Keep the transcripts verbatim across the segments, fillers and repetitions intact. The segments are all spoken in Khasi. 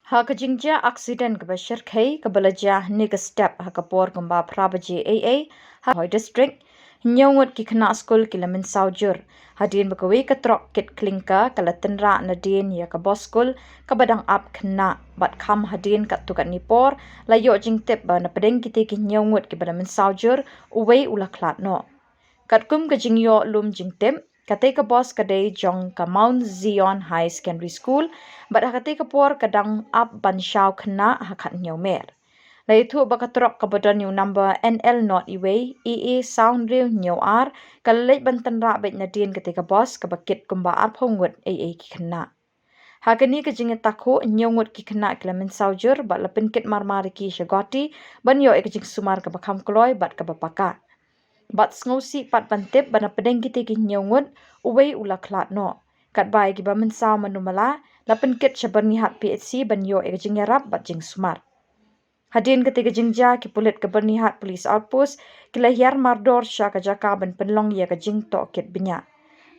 Ha ka jingjia aksiden kaba shyrkhei kaba la jia hynne ka step ha ka por kumba phra baje eiei ha Ri Bhoi District, hynñiew ngut ki khynnah skul ki la mynsaw jur hadien ba kawei ka trok kit klinker ka la tynrah nadien ïa ka bos skul kaba dang ap khynnah, bad kham hadien katto katne por la ïoh jingtip ba napdeng kitei ki hynñiew ngut kiba la mynsaw jur, uwei u la khlad noh. Katkum ka jingïoh lum jingtip, katei ka bos ka dei jong ka Mount Zion High Secondary School, bad ha katei ka por ka dang ap ban shaw khynnah ha khathynñiew mer. La ïathuh ba ka trok kaba don ïa u number N L not iwei, E A saw hynriew hynñiew ar, ka la leit ban tynrah beit nadien katei ka bos kaba kit kumba arphew ngut eiei ki khynnah. Ha kane ka jingïatakhuh, hynñiew ngut ki khynnah ki la mynsaw jur bad la pynkit marmar ïa ki sha Guwahati ban ïoh ïa ka jingsumar kaba kham kloi bad kaba paka. Bad sngewsih pat ban tip ba napdeng kitei ki hynñiew ngut, uwei u la khlad noh. Katba ïa kiba mynsaw mano mala la pynkit sha Byrnihat P H C ban ïoh ïa ka jingïarap bad jingsumar. Hadien katei ka jingjia, ki pulit ka Byrnihat Police Outpost ki la hiar mardor sha ka jaka ban pynlong ïa ka jingtohkit bniah.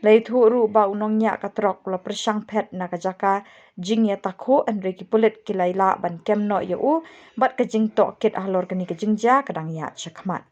La ïathuh ruh ba u nongñiah ka trok u la pyrshang phet na ka jaka jingïatakhuh, hynrei ki pulit ki la ïalah ban kem noh ïa u, bad ka jingtohkit halor kane ka jingjia ka dang ïaid shakhmat.